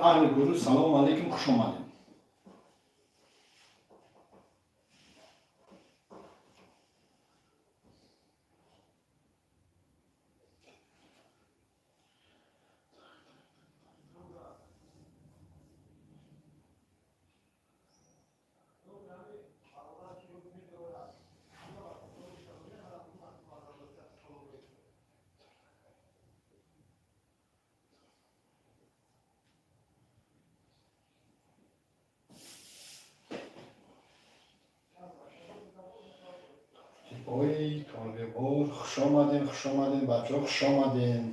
Аҳли гурӯҳ, салому алейкум, хуш омадем. Ой, торбебор, хуш омадем, хуш омадем, бачаҳо, хуш омадем.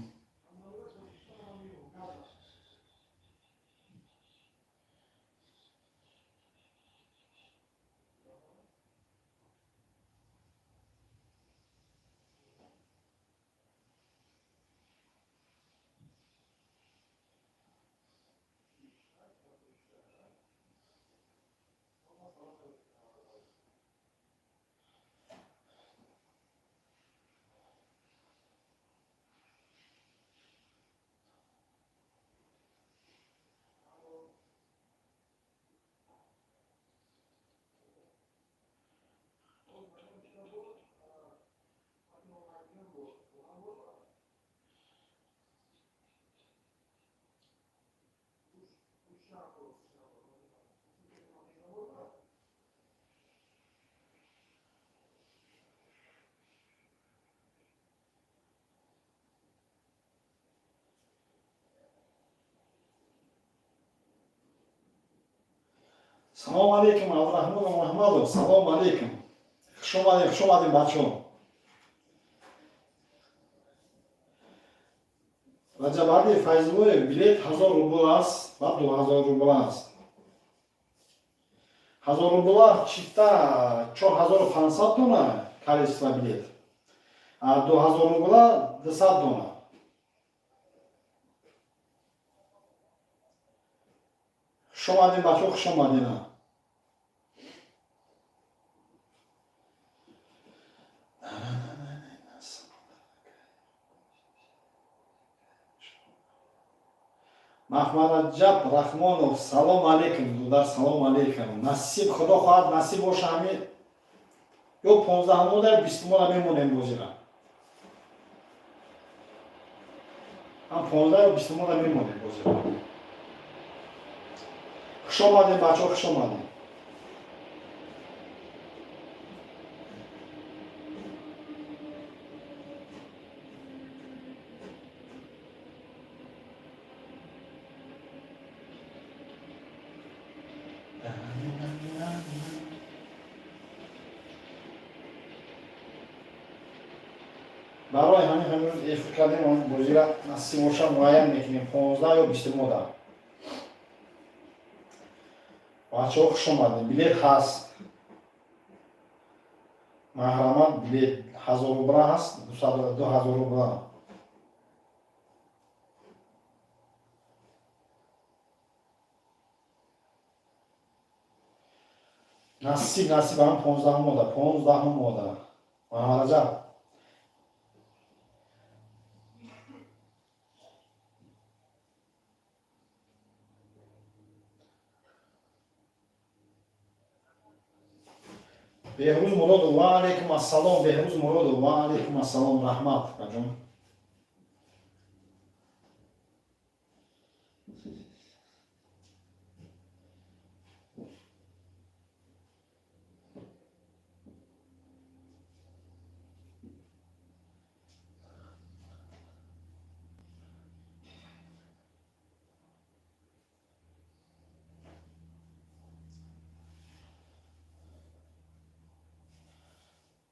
Салому алейкум, Абдурахмон Муҳаммадов, салому алейкум. Хуш омадем, хуш омадем, бачаҳо. Раҷабали Файзуллоев, билет 1000 рубл аст ва 2000 рубл аст. 1000 рубла чита 4500 дона количество билет. А 2000 рубла 200 дона. Хуш омадем, бачаҳо, хуш омадем. Маҳмараҷаб Раҳмонов, салом алейкум, дудар, салом алейкум. Насиб, худо хоҳад, насиб боша, ҳами ё 15-мода, 20-мода мемонем бозира. Ҳам 15 ё 20-мода мемонем бозира. Хуш омадем, бачаҳо, хуш омадем. Барои ҳамин ҳамин эфир кардем, он бозира насиб боша, муайян мекунем, 15 ё 20 мода. Бачаҳо, хуш омадем. Билет ҳаст, маҳрамат, билет 1000 рубла ҳаст, 2000 рубла. Насиб, насиб, ҳам 15-мода, 15-мода, Маҳамараҷаб. Беҳрӯз Муродов, ва алейкум ассалом. Беҳрӯз Муродов, ва алейкум ассалом, раҳмат, аҷон.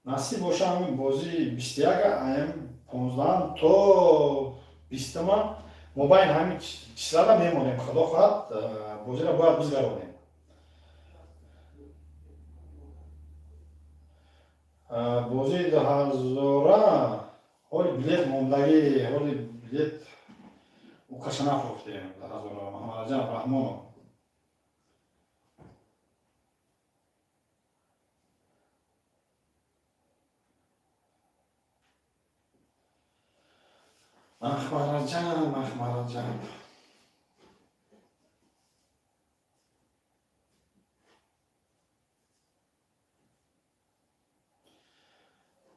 Насиб боша, ҳамин бозии 21 аям 15-ам то 20-ма мобайн ҳамин числада мемонем. Худо хоҳад, бозиро бояд бизгаронем. Бозии 2000-а ҳоли билет мондагӣ, ҳоли билет уқаша нафурӯхтем 2000-а, Маҳамадаҷан Раҳмонов. Маҳмараҷан, Маҳмараҷан.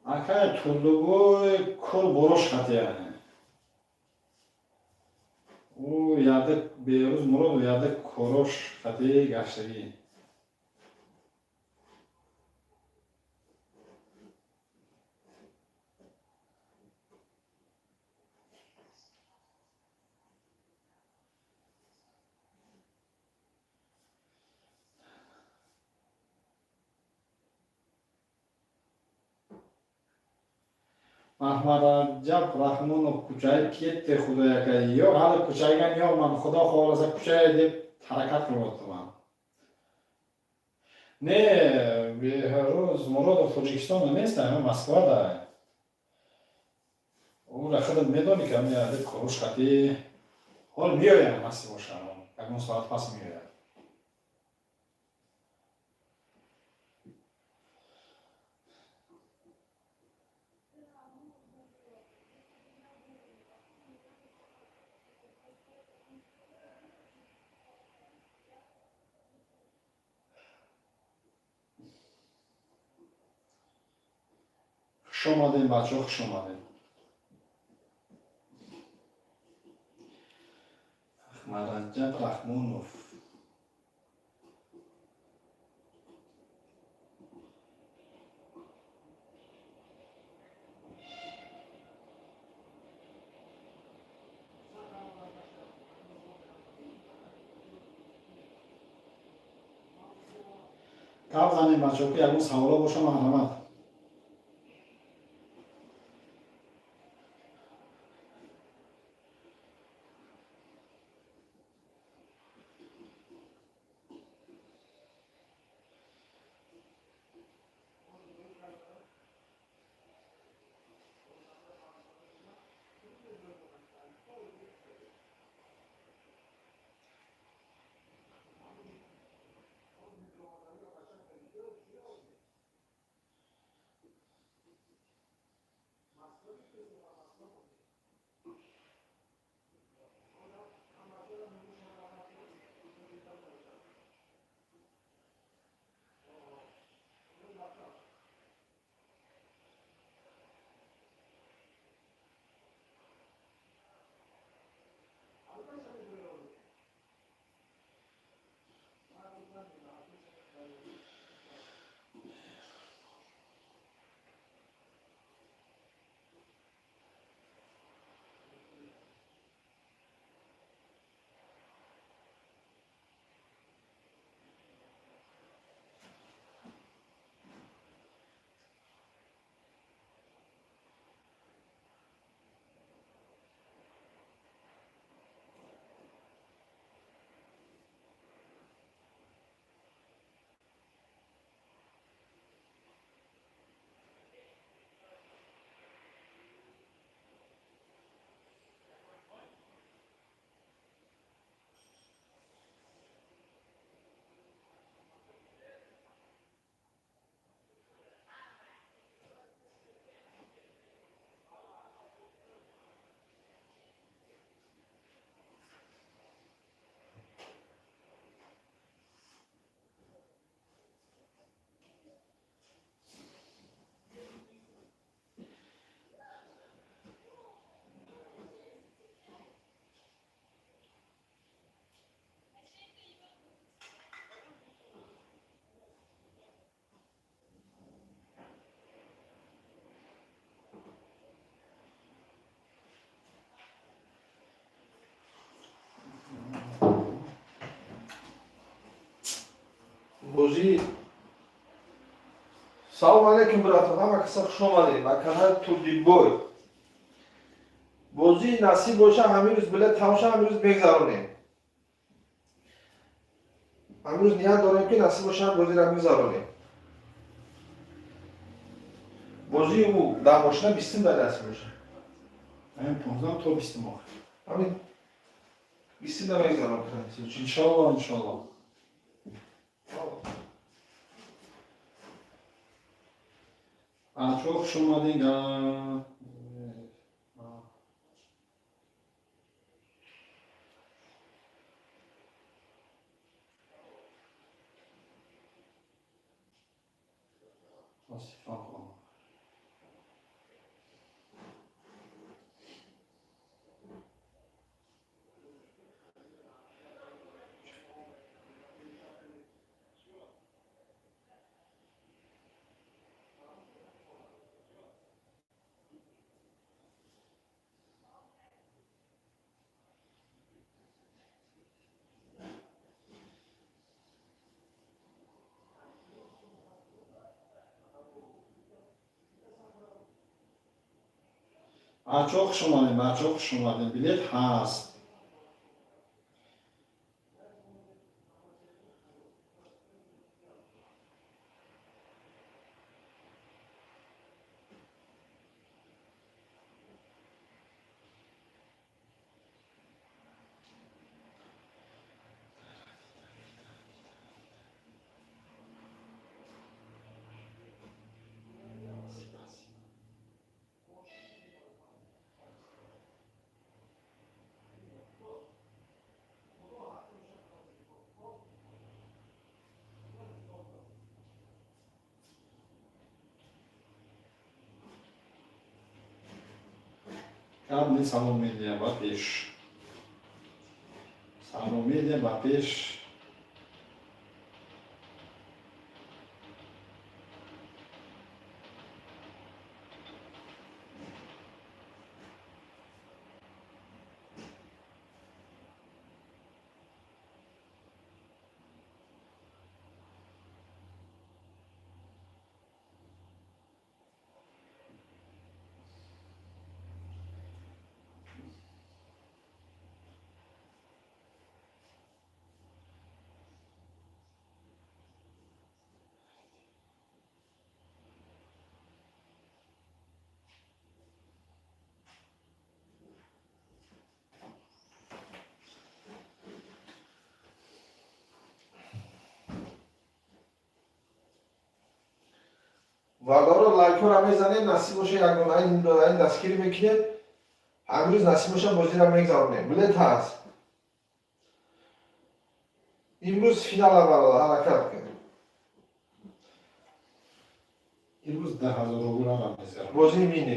Акай Турдубой кор борош хатия. Ӯ яда Берӯз Муродов яда корош хати гаштагӣ. Маҳмадраҷаб Раҳмонов кучаиб кетти, худояка. Yo'q, hali kuchaygan yo'qman. Xudo xohlasa, kuchay deb harakat qilyapman. Не, Беҳрӯз Муродов Тоҷикистонда нест, ама Москвада. Ура худат медонӣ, ки ами яде коруш хати ҳол меоям, насиб боша, ягон соат пас меояд. Хуш омадем, бачаҳо, хуш омадем. Аҳмадраҷаб Раҳмонов. Гап занем, бачаҳо, ки ягон саволо боша, марҳамат. Бозӣ. Салом алейкум, братон, ҳама каса хуш омадем ба канали Турдибой. Бозӣ, насиб боша, ҳамин рӯз билет тамоша, ҳамин рӯз мегзаронем. Ҳамин рӯз ният дорем, ки насиб боша, бозиро мегзаронем. Бозии ӯ дар мошина 20-ум дар, насиб боша. Ҳамин 15 то 20 моҳ. Ҳамин 20-ум да мегзаронем. Иншолло, иншолло. Бачаҳо, хуш омадем. Бачаҳо, хуш омадем, бачаҳо, хуш омадем, билет ҳаст. Кабни салом медиҳам ба пеш, салом медиҳам ба пеш. Вардаро, лайкҳоро мезанед, насиб боша, ягона ин дастгирӣ мекунед. Ҳамрӯз насиб боша, бозиро мегзаронем. Билет ҳаст. Имрӯз финала, бародар, ҳаракат кунед. Имрӯз 10 000 рублро мезарам. Бозии мини,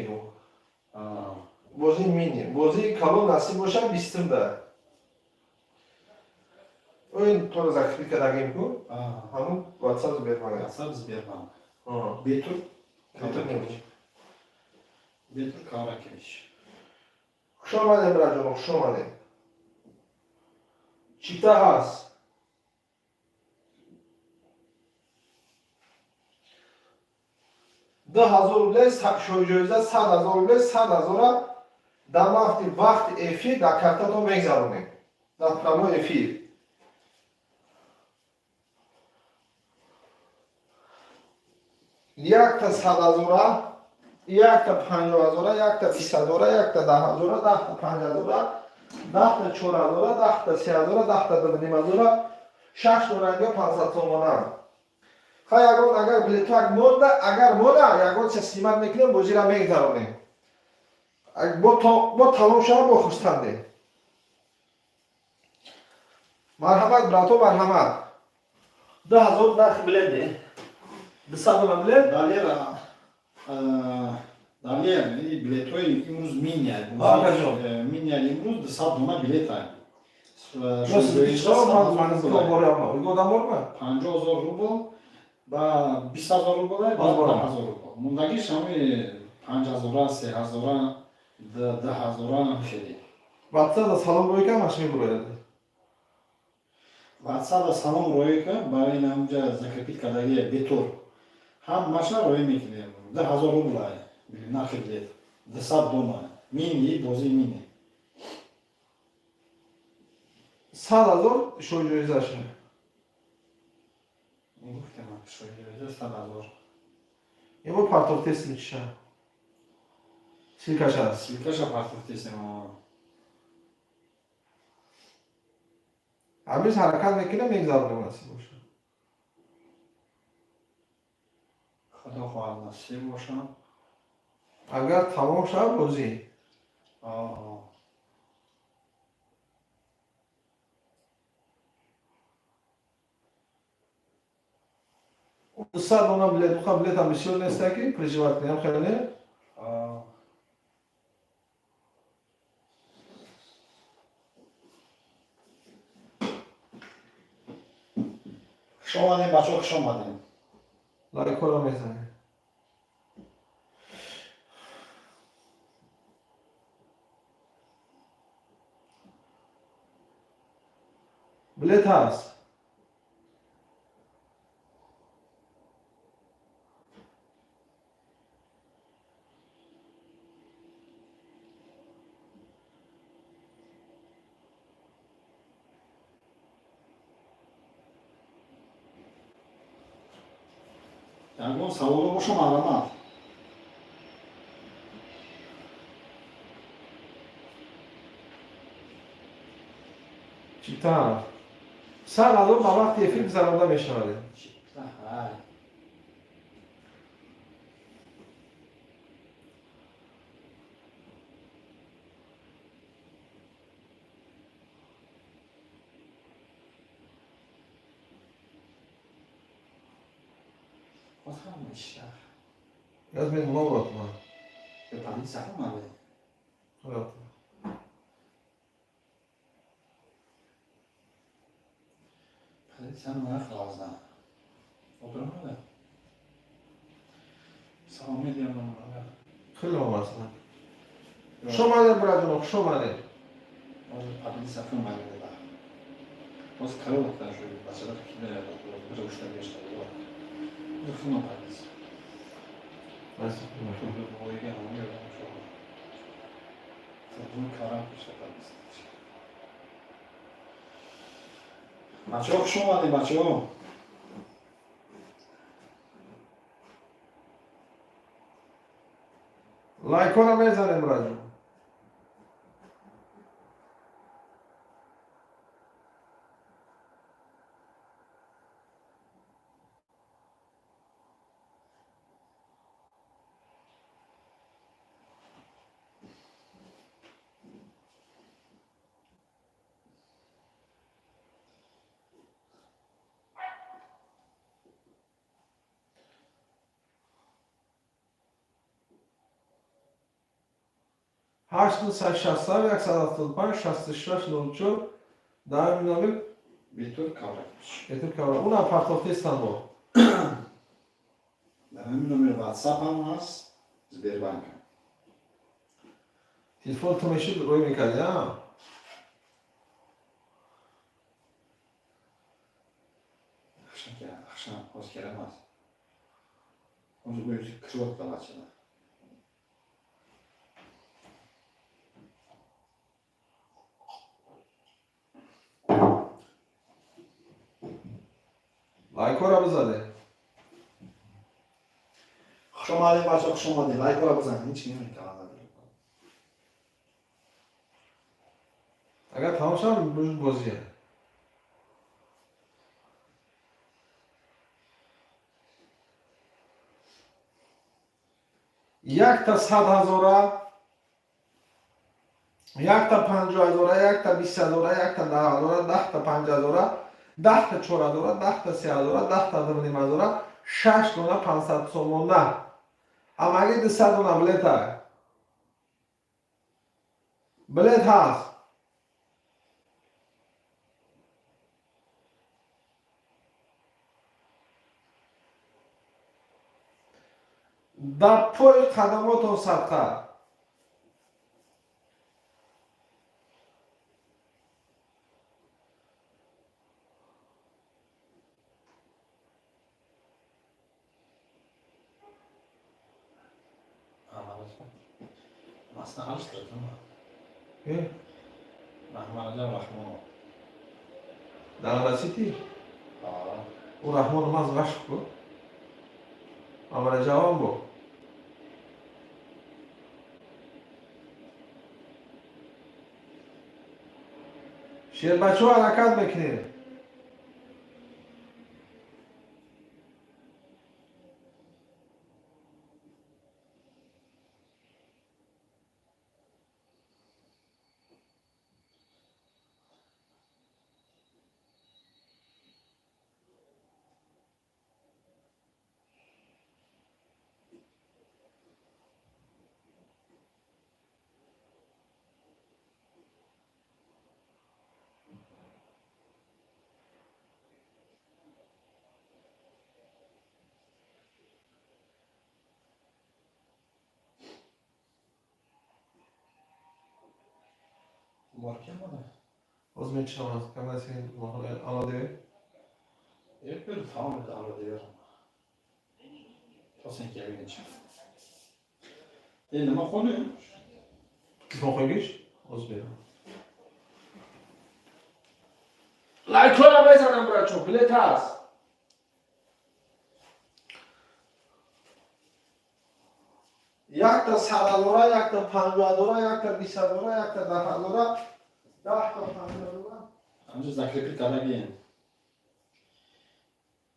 бозии мини, бозии калон насиб боша, 20-да. Ин торо закрепить кардагим ку, ҳамун ватсап Сбербанк. Ватсап Сбербанк. Бетур. Бетур Немич. Бетур Каракевич. Хуш омадем, бираҷон, хуш омадем. Чипта ҳаст. 2000 рубле шоҳиҷоиза, 100 000 рубле, 100 000-а дар вақти эфир дар картатон мегзаронем, дар прямой эфир. Якта 100 000-а, якта 50 000-а, якта 20 000-а, якта 10 000-а, 10-та 5000-а, 10-та 4000-а, 10-та 3000-а, 10-та 2500-а, шаш доранга 500 сомона. Ха, ягон агар билетак монда, агар монда, ягон чиз снимать мекунем, бозира мегзаронем. Бо тамом шава, бо хурсандем. Марҳамат, брато, марҳамат. 2000 нархи билет, 200 дона билет. Далера, Далер, билетҳои имрӯз миния миния, имрӯз 200 дона билета. 50 000 рубл ба 20 000 рубл, 10 000 рубл. Мондагиш ҳами 5000-а, 3000-а, 10 000-а хеле. Ватсапда салом рӯй кам, аш мебурояд. Ватсапда салом рӯй кам, барои ҳамҷа закрепить кардагия бетур. Ҳам маша рӯй мекунем. 2000 рубл нархи билет. 200 дона. Мини, бозии мини. 100 000 шоҳиҷоизаша. Гуфтем, шоҳиҷоиза 100 000. Ебо партофтесим чиша. Ссылкаша. Ссылкаша партофтесим. Ҳамиз ҳаракат мекунем, мегзаронем, насиб боша. Худо хоҳад, насиб боша. Агар тамом шавад бозӣ. Аа. 200 дона билет, уха билетам бисёр неста, ки переживать кунем хеле. Аа. Хуш омадем, бачаҳо, хуш омадем. Лайкҳоро мезанем. Билет ҳаст. Ягон саволо боша, марҳамат. Чита 100 000 ба вақти эфир гузаронда мешавад. Чипта ҳай. Боз ҳам мешта. Аз мемонам ротма. به полиция омаде. Ротма. Полиция нахлаза. Одромада. Салом медиҳам. Хеле масалан. Хуш омадед, бираҷоно, хуш омадед. Ҳозир полиция омаде. Боз коробка шуд, бачада ки меравад, рушта гашта. Хуна полиция. Тубы боига ҳам Тубы кара пишта полиция. Бачаҳо, хуш омадед, бачаҳо. Лайкҳоро мезанем, бираҷон. 867 175 66 04 дар ҳамин номер. Бетур каврак. Бетур каврак. Унам партофтестан мо. Дар ҳамин номер WhatsApp ҳам ҳаст, Сбербанк. Телефон ту мешид, рӯй мекарди, а? Ахшам, ҳоз керам аст. Ҳозир гӯё кирот бачада. Лайкҳоро бизанед. Хуш омадед, бача, хуш омадед. Лайкҳоро бизанед, ҳеч намекавад. Агар тамом шавад, буж бозия. Якта 100 000-а, якта 50 000-а, якта 20 000-а, якта 10 000-а, 10-та 5 000-а, 10-та 4 000-а, 10-та 3 000-а, 10-та 2,5 000-а, шаш дона 500 сомона. Ҳамагӣ 200 дона билета. Билет ҳаст. Дар пои қадамотон садқа. Масна алишtirdim. Э? Раҳманаҷон Раҳмонов. Дар Сити? Ӯ Раҳмонов маз ғашқ ку. Амараҷавон бу. Шербачаҳо, ҳаракат мекунем. Bor kim buni? Ҳозир мечинам, камаси ало деве. Yo'q, bir tamom edi, alo deyaverman. To sen kelguncha. Nima qo'ni? Телефон qo'ygish? Ҳозир берам. Лайкҳоро мезанам, бирачо, билет ҳаст. Якта 100 ҳазора, якта 50 ҳазора, якта 20 ҳазора, якта 10 ҳазора, 10 та 5 ҳазора. Ҳамҷо закрепить кардагием.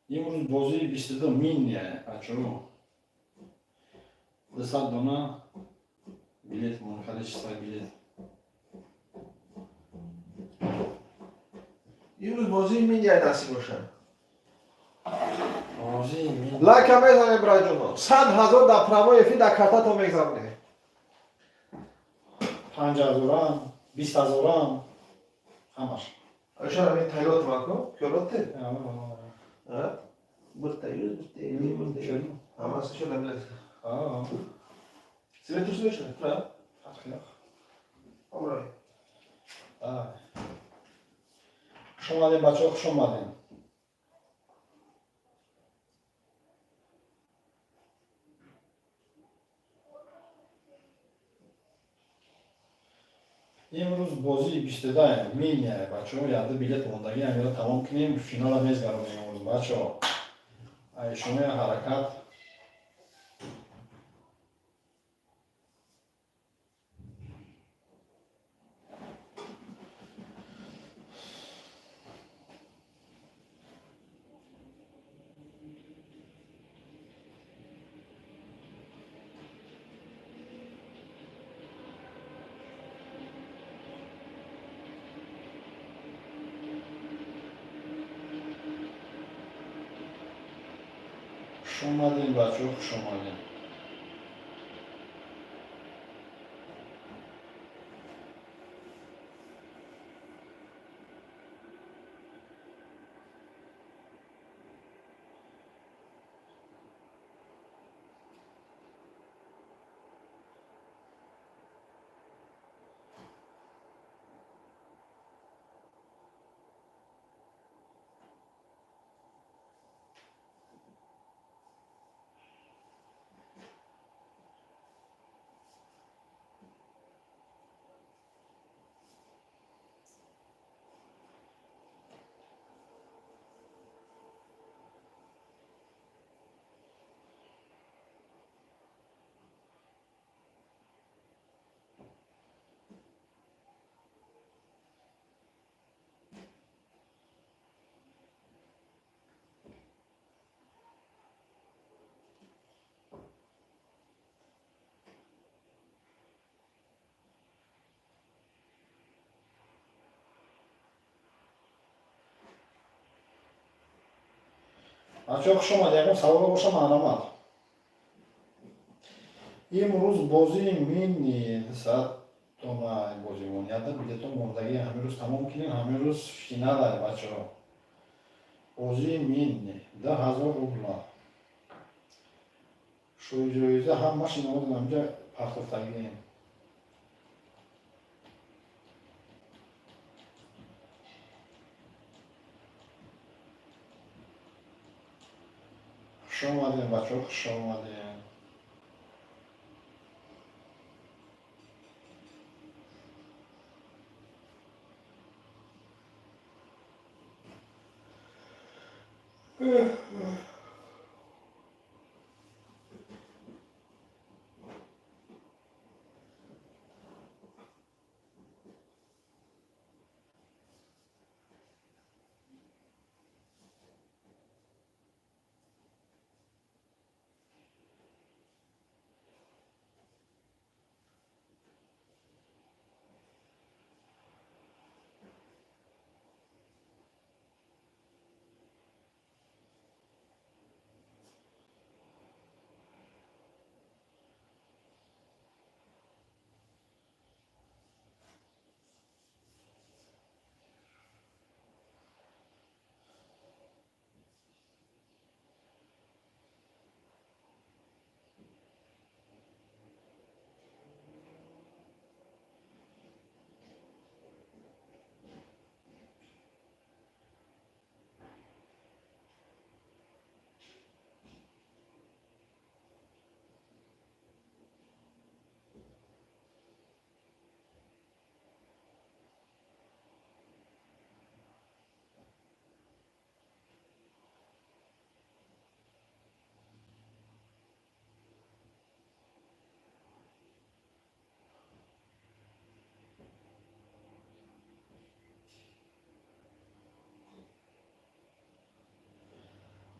Имрӯз бозии 22 миния, бачаҳо. 200 дона билет мон, количество билет. Имрӯз бозии миния насиб бошад. Бозии мин. Лайка мезанем, браҷоно. 100 ҳазор дар прямой эфир дар картато мегзаронем. 5 ҳазорам, 20 ҳазорам, ҳамаш. Ошара мен тайёр мако кёроте. Бурта 100, бурта 50, бурта 50. Ҳамаси шуда билет. Свету слышно, да? Омрой. Хуш омадем, бачаҳо, хуш омадем. Имрӯз бозии 22 миния, бачаҳо, яда билет мондагӣ, ҳамира тамом кунем, финала мезгаронем имрӯз, бачаҳо. Ай шумо ҳаракат. Хуш омадем, бачаҳо, хуш омадем. Бачаҳо, хуш омад. Ягон саволо боша, маълумот. Имрӯз бозии мини 200 дона бозимон, яда билетон мондагӣ, ҳамин рӯз тамом кунем, ҳамин рӯз финала, бачаҳо. Бозии мини 10 000 рубла. Шоҳиҷоиза ҳамаш инаодан ҳамҷа партофтагием. Хуш омадем, бачаҳо, хуш омадем.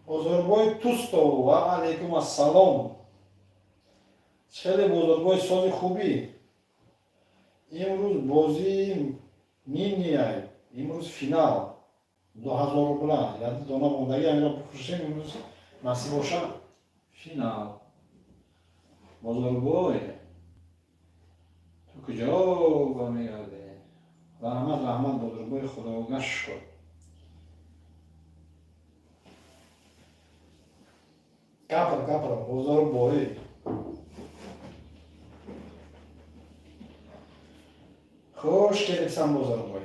Бозорбой Тустов, ва алейкум ассалом. Хеле бозорбой, сози, хубӣ? Имрӯз бозии минияй, имрӯз финал, 2000 рубла, як дона мондагӣ, амира бифурӯшем, имрӯз насиб боша, финал. Бозорбой, ту куҷо мегардӣ? Раҳмат, раҳмат, бозорбой, худога шукр. Капр, капр, бозорбой. Хуш келибсан, бозорбой.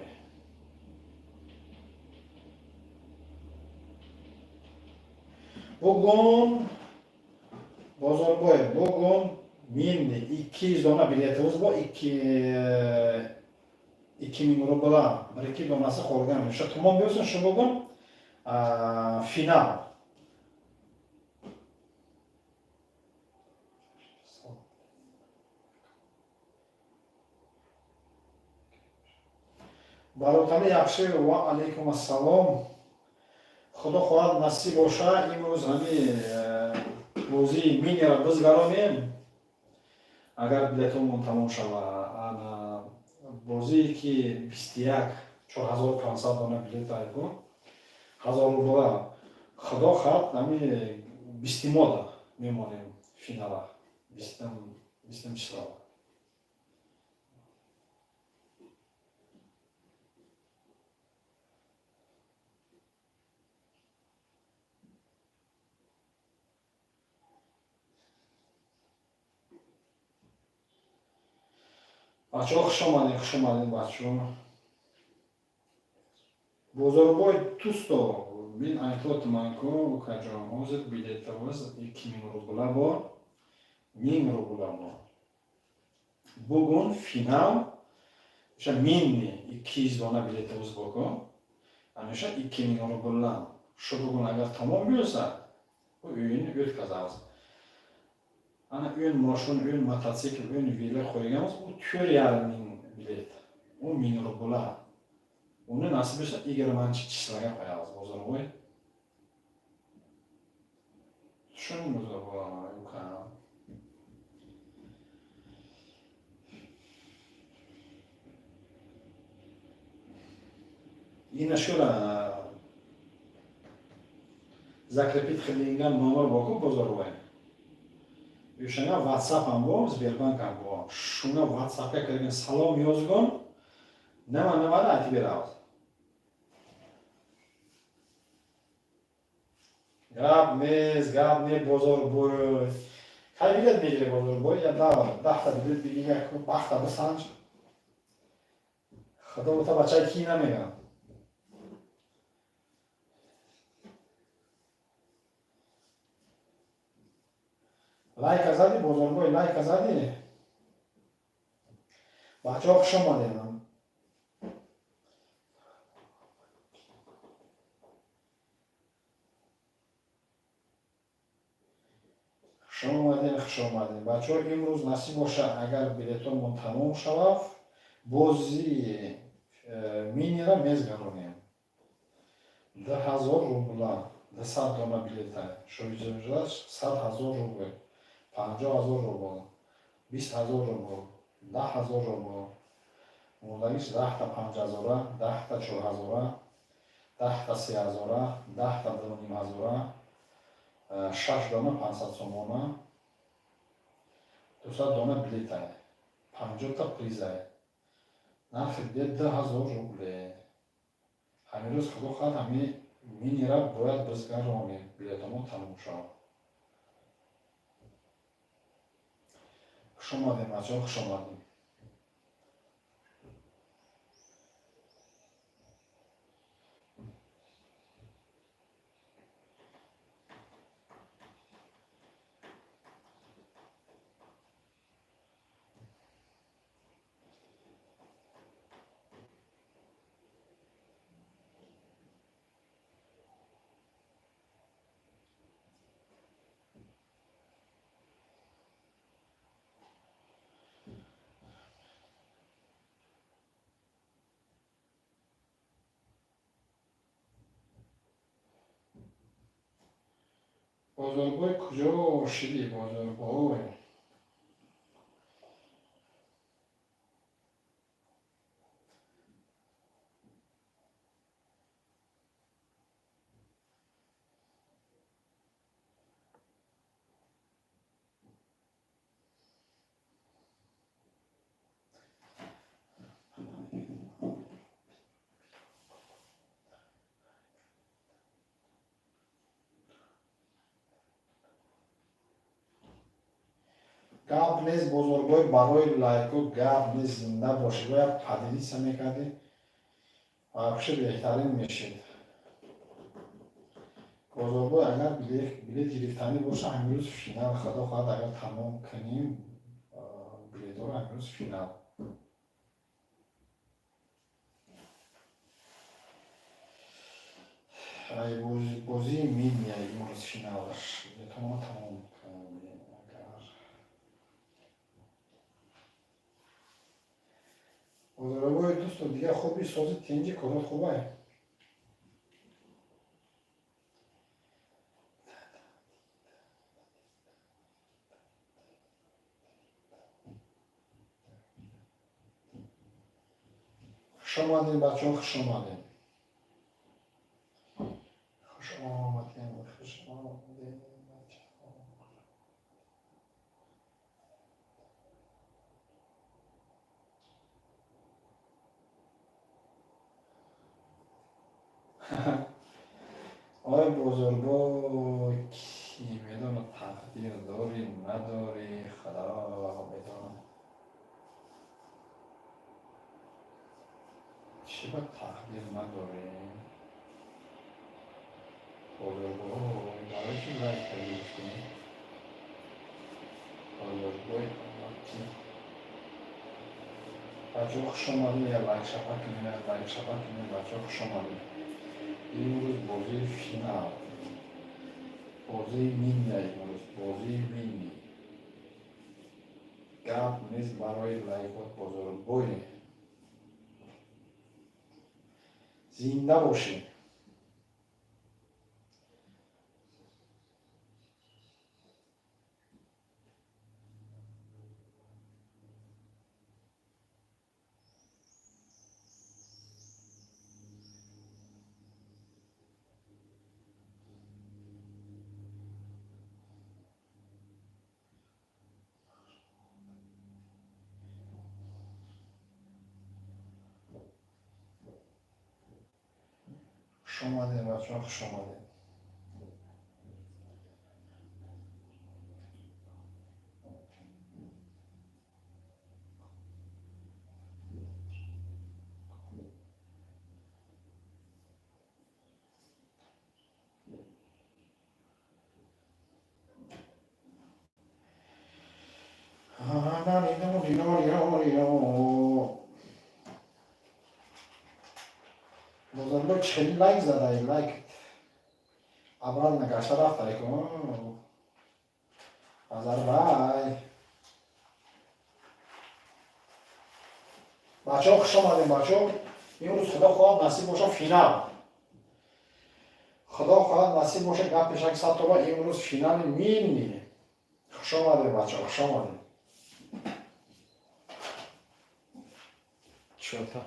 Бугун, бозорбой, бугун мин 200 дона билетimiz bor, 2000 рубла, bir ikki donasi qolgan. O'sha tamom bo'lsin shu bugun final. Баротали yaxshi, va alaykum assalom. Худо хоҳад, насиб боша, имрӯз ҳами бозии минера бизгаронем, агар билетомон тамом шава. Ана бозие ки 21 4500 дона билет айку, 1000 рубла, худо хоҳад, ҳами бистимода мемонем финала, 20-ум число. Бачаҳо, хуш омадем, хуш омадем, бачаҳо. Бозорбой Тусто, мин айтотманку, укаҷон, ҳозир билетавоз 2000 рубла бо 1000 рубла бо. Бугун финал, оша минни 200 дона билетавоз боку, ҳамеша 2000 рубла. Шу бугун агар тамом bo'lsa, bu o'yinni o'tkazamiz. Ana o'n moshin, o'n mototsikl, o'n velo qo'yganmiz, u 4,5 ming bilet, u 1000 rubla. Uni nasib bo'lsa, 20 число ga qo'yamiz, bozorboy. Tushundingmi, bozorboy, ukam? Ina shura закрепить qilingan nomer borku, bozorboy. O'shanga WhatsApp ham bor, Sberbank ham bor. Shunga WhatsAppga kirgin, salom yozgin, nima nimani aytib beramiz. Gap nez, gap ne, bozorboy. Qay bilet begir, bozorboy? Ya 10 ta bilet begir, baxta bisanch. Xudo o'ta bachай kiyinamagan. Лайка задӣ, бозорбой, лайка задӣ? Бачаҳо, хуш омадем. Хуш омадем, хуш омадем. Бачаҳо, имрӯз насиб боша, агар билетомон тамом шавад, бозии минира мезгаронем. 2000 рубла, 200 дона билета. Шоиза 100 000 рубл, 50 000 рубл, 20 000 рубл, 10 000 рубл. Мондагиш 10 та 5000-а, 10 та 4000-а, 10 та 3000-а, 10 та 2500-а, шаш дона 500 сомона, 200 дона билета, 50 та приза. Нархи билет 2000 рубле. Ҳамин рӯз, худо хоҳад, ҳамин минира бояд бизгаронем, билетомон тамом шавад. Хуш омадем, бачаҳо, хуш омадем. Бозорбой, куҷо шидӣ, Бозорбой? Гап нест, Бозорбой, барои лайку гап нест, зинда бошӣ. Бояд поделиться мекардӣ, вообще беҳтарин мешид. Бозорбой, агар билет гирифтанӣ боша, ҳамирӯз финал, худо хоҳад, агар тамом кунем билетҳоро, ҳамирӯз финал. Ай бозии мини имрӯз финалаш, билетҳоро тамом кунем агар. Бозорбой, дӯсто, дигар хуби, сози, тинҷи, корот хубай? Хуш омадем, бачаҳо, хуш омадем, хуш омадем, хуш омадем, бачаҳо. Ой, Бозорбой, кӣ медонад, тақдир дорӣ, надорӣ, худо медонад. Чӣ ба тақдир надорем, Бозорбой? Барои чӣ лайк гирифтем, Бозорбой? Бачаҳо, хуш омадем, я лайк шапа кунем, я лайк шапа кунем. Бачаҳо, хуш омадем. Имрӯз бозии финал, бозии мини, имрӯз бозии мини. Гап нест барои лайкот, Бозорбой, зинда бошӣ. Хуш омадем, бачаҳо, хуш омадем. Бозорбой, чӣ лайк задаи? Лайк обратно гашта рафтай ку, Базарбай. Бачаҳо, хуш омадем, бачаҳо. Имрӯз, худо хоҳад, насиб боша, финал. Худо хоҳад, насиб боша, гап пешак сатоба, имрӯз финали мини. Хуш омадем, бачаҳо, хуш омадем. Чё-то.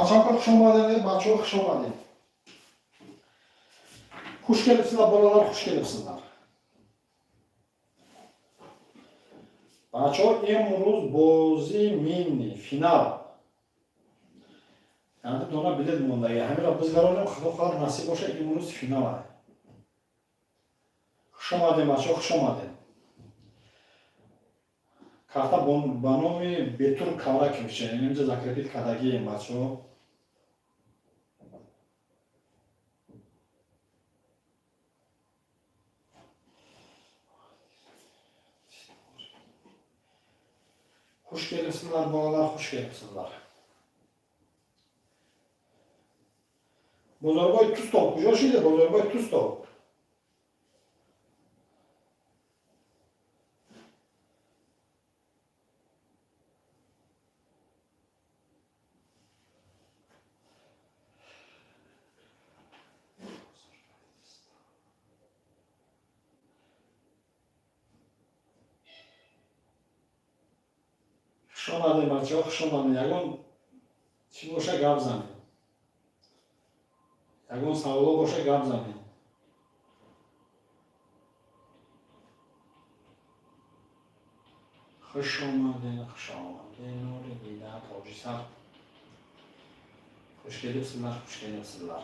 Бачаҳо, хуш омадед, бачаҳо, хуш омадед. Хуш келибсizlar, bolalar, xush kelibsizlar. Бачаҳо, имрӯз бозии мини финал. Яъне дона билет мондаги. Ҳамира бизгаронем, худо хоҳад, насиб боша, имрӯз финал. Хуш омадем, бачаҳо, хуш омадем. Карта ба номи Бетур Кавракович, инҷа закрепить кардагием, бачаҳо. Xush kelibsizlar, bolalar, xush kelibsizlar. Бозорбой Тустов, куҷо шиде, Бозорбой Тустов? Хуш омадем, бачаҳо, хуш омадем. Ягон чӣ боша, гап занед. Ягон саволо боша, гап занед. Хуш омадем, хуш омадем, нури дида, тоҷисар. Хуш келибсizlar, xush kelibsizlar.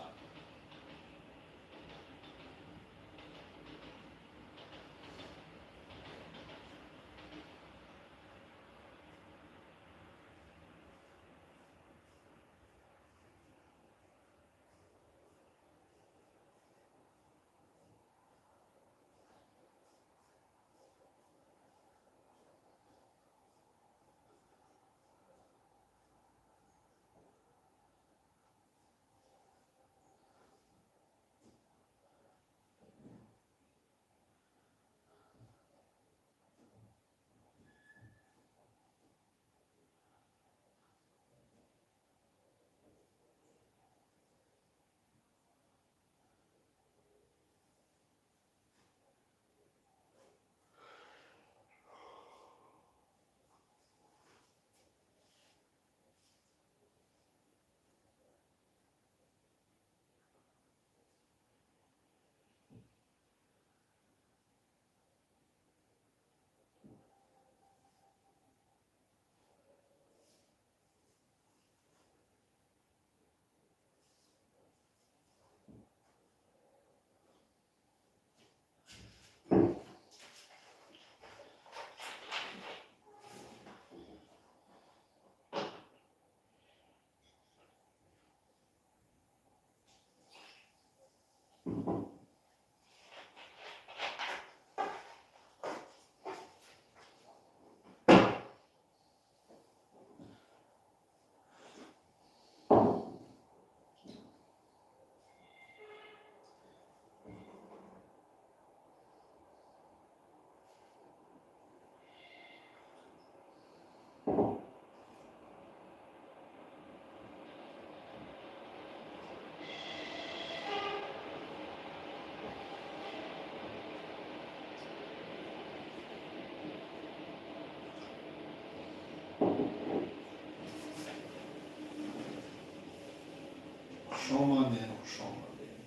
Хуш омадем, хуш омадем.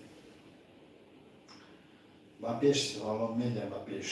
Ба пеш, Сивалон Медиа, ба пеш.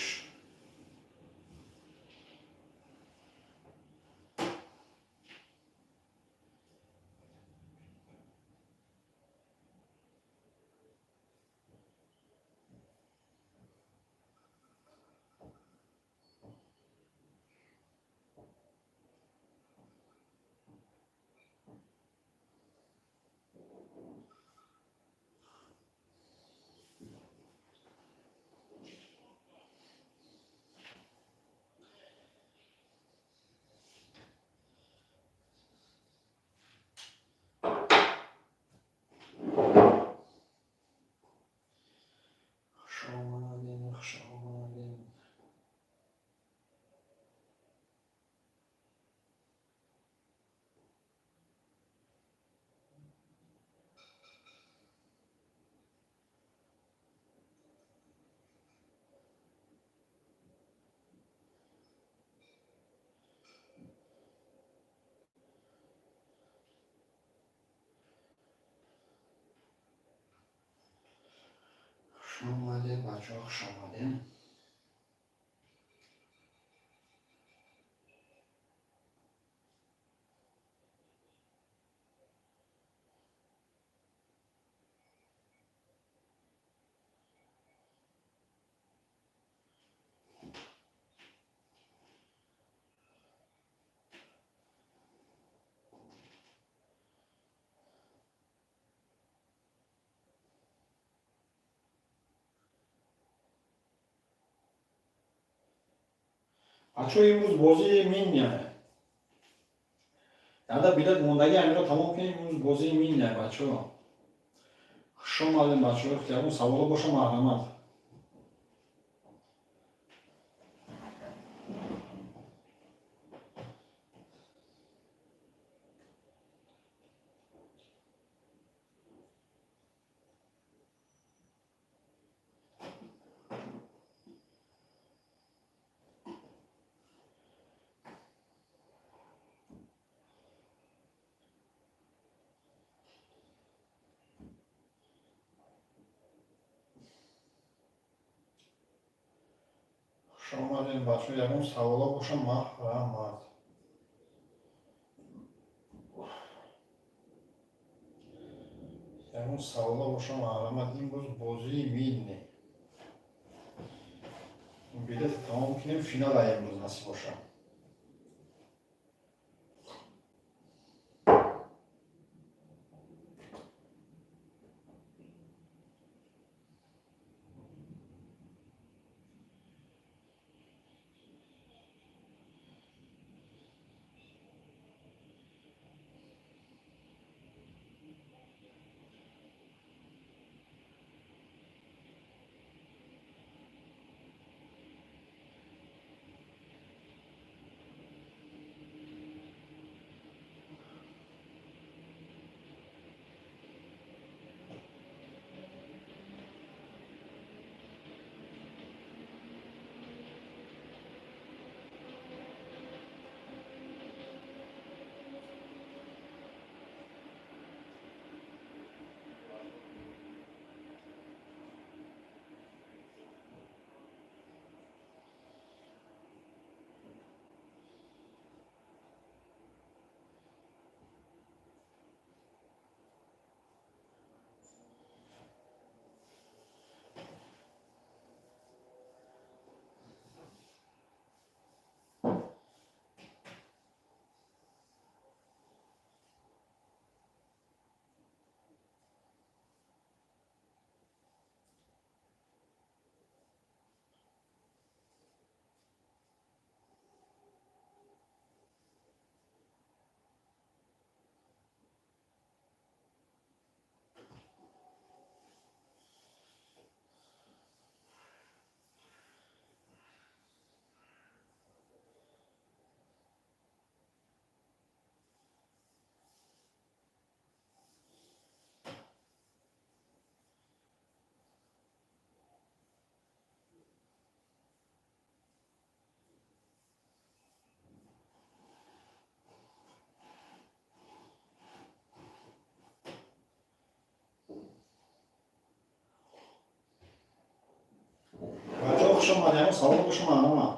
Хушомадед, бачаҳо, хушомадед. Бачаҳо, имрӯз бозии миння. Яда билет мондагӣ, амиро тамом кунем. Имрӯз бозии миння, бачаҳо. Хушомадем, бачаҳо. Ягон саволо боша, марҳамат. Хушомадем, бачаҳо. Ягон саволо боша, марҳамат. Ягон саволо боша, марҳамат. Имрӯз бозии минне. Билет тамом кунем, финала имрӯз насиб боша. Бачаҳо, хуш омадед. Ягон савол боша, марҳамат.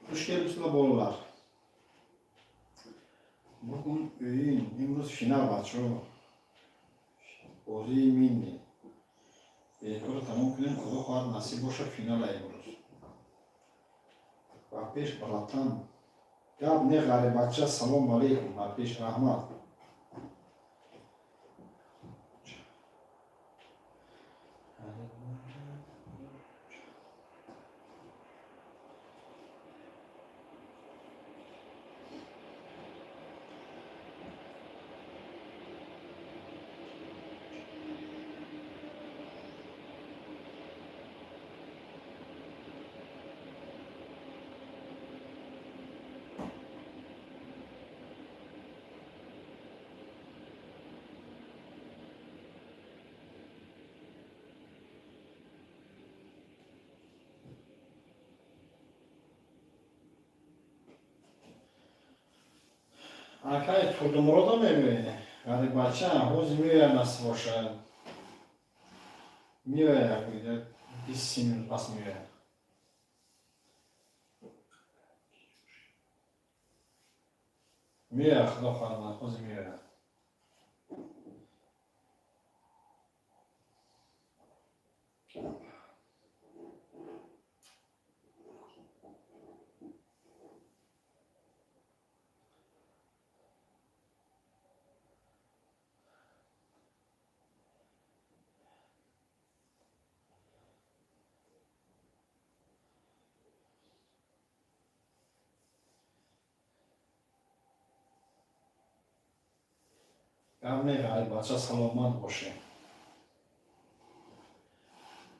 Хуш келибсizlar, bolalar. Bugun o'yin, имрӯз финал, бачаҳо. Бозии минни. Билетҳоро тамом кунем, худо хоҳад, насиб боша, финала имрӯз. Ба пеш, братан. Гап не, ғарибача, салому алейкум, ба пеш, раҳмат. Акай Турдумуродо мегӯӣ? Ғарибача, ҳозир меояд, насиб бошад. Меояд, 20 минут пас меояд. Меояд, худо хоҳад, ҳозир меояд. Гап не, бача, саломат бошем,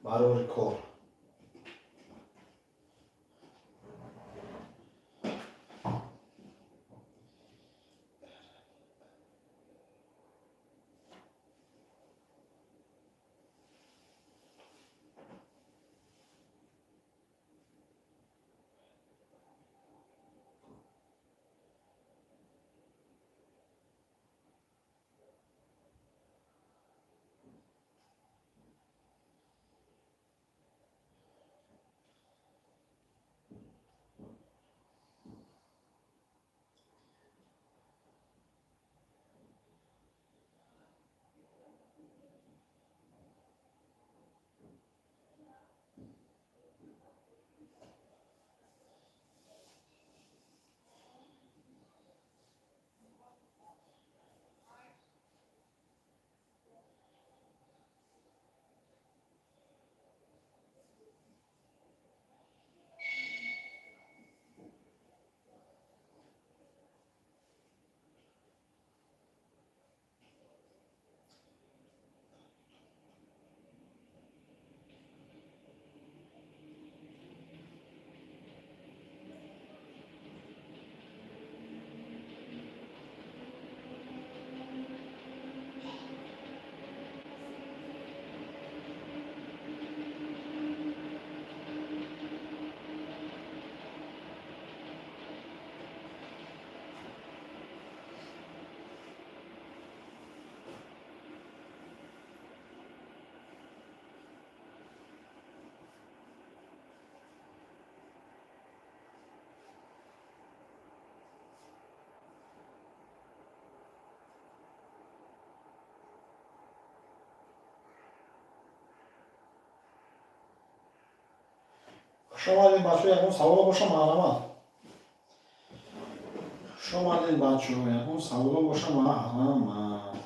барори кор. Хуш омадед, бачаҳо, ягон саволо боша, марҳамат. Хуш омадед, бачаҳо, ягон саволо боша, марҳамат.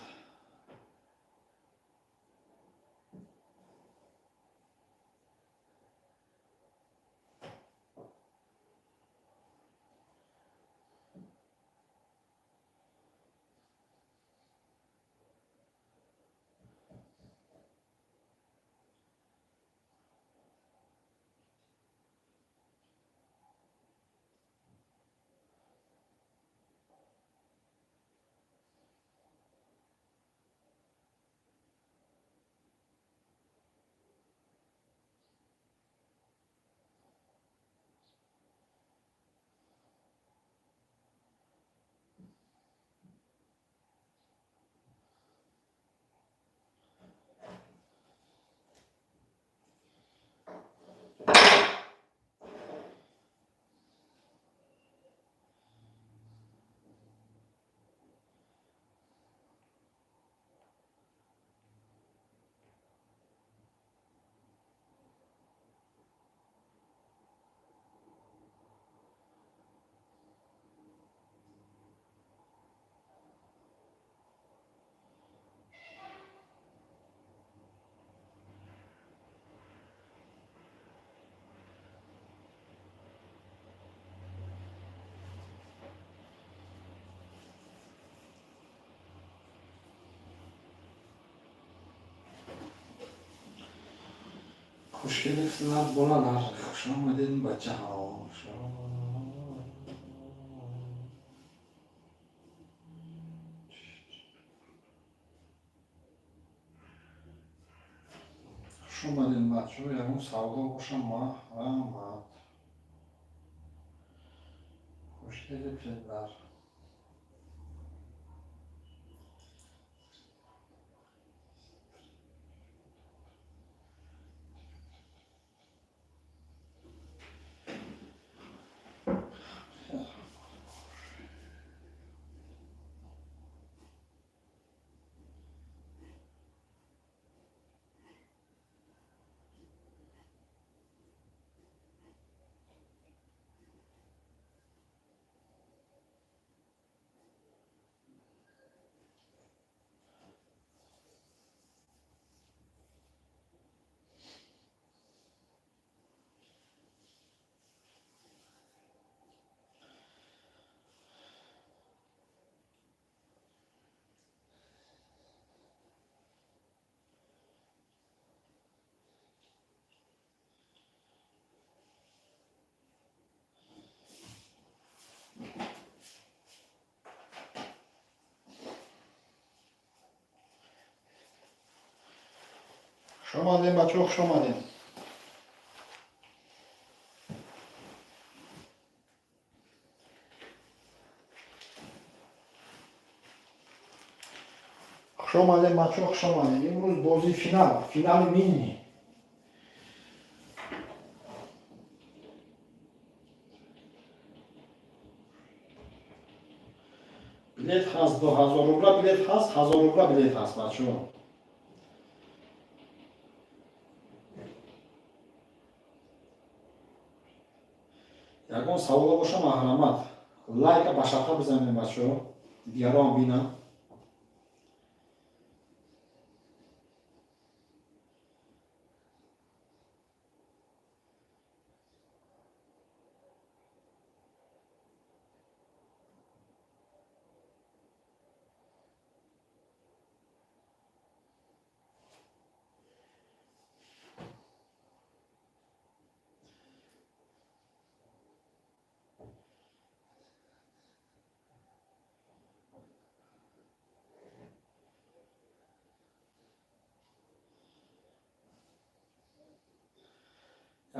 Хуш келибсizlar, bolalar, xush omading, бачаҳо. Хуш омадем, бачаҳо, ягон саволо боша, марҳамат. Хуш келибсizlar. Хуш омадем, бачаҳо, хуш омадем. Хуш омадем, бачаҳо, хуш омадем. Имрӯз бозии финал, финали мини. Билет ҳаст 2000 рубла, билет ҳаст 1000 рубла, билет ҳаст, бачаҳо. Ягон саволо боша, марҳамат. Лайка ба шафа бизанем, бачаҳо, дигарон бинанд.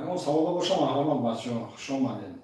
Ягон саволо боша, марҳамат, бачаҳо, хуш омадед.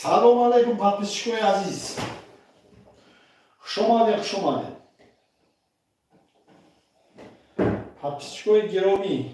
Салом алейкум, подписчикои азиз, хушомадед, хушомадед, подписчикои гиромӣ.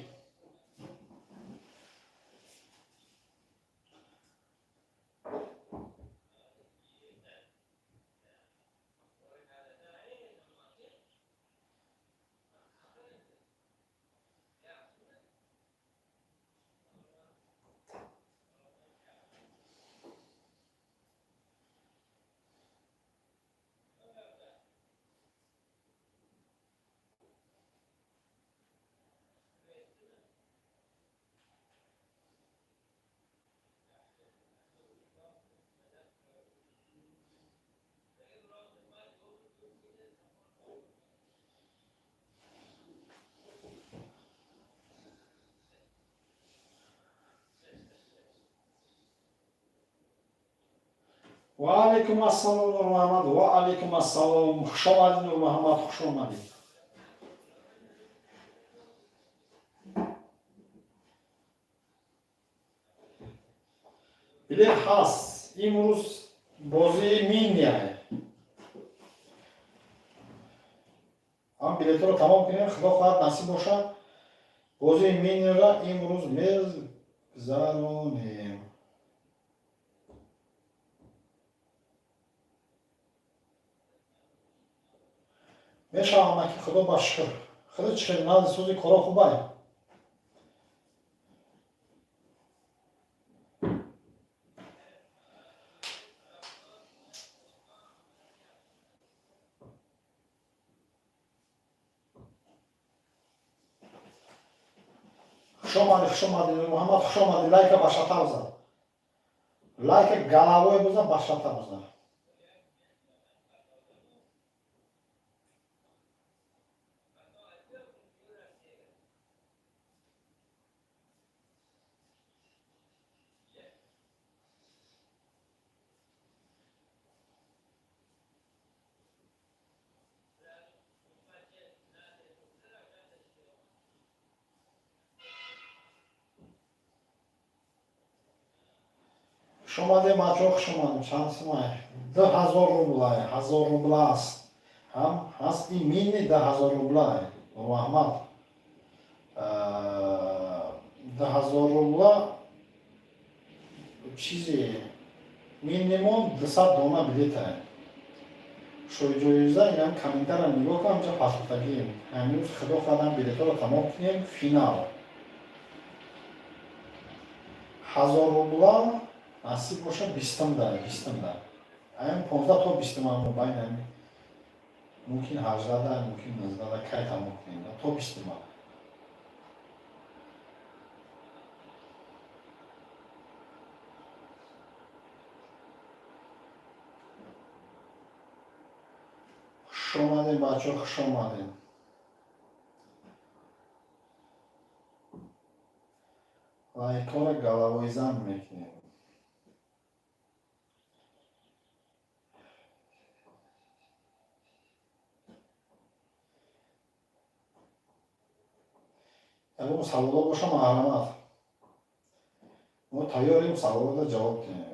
Ва алайкум ассалом, Нурмуҳаммад, ва алайкум ассалом, хушомадед, Нурмуҳаммад, хушомадед. Билет ҳаст, имрӯз бозии миния. Ҳам билетро тамом кунем, худо хоҳад, насиб бошад, бозии миниро имрӯз мегзаронем. Мешавам, ки худо ба шукр. Худо чӣ хел, нази сози, коро хубай? Хушомадӣ, хушомадӣ, Муҳаммад, хушомадӣ. Лайка ба шата бизан, лайка головой бизан, ба шата бизан. Хушомадем, бачаҳо, хушомадем. Чанд сумай? 2000 рублай, 1000 рубла аст, ҳам ҳаст ин мини, 10 000 рублай. Нурмуҳаммад, 2000 рубла чизи минимум 200 дона билета шоиҷоиза. Инам комментара нигоҳ кун, ҳамҷа пасутагием. Ҳамрӯз, худо хоҳад, билетҳоро тамом кунем, финал. 1000 рубла насиб боша, 20-да, 20-да, ам 15 то 20-м, мобайн ами, мумкин 18-да, мумкин 19-да, кай тамом кунем, то 20-ма. Хушомадем, бачаҳо, хушомадем. Лайкҳоро головойзан мекунем. Ягон саволо боша, марҳамат, мо тайёрем саволода ҷавоб диҳем.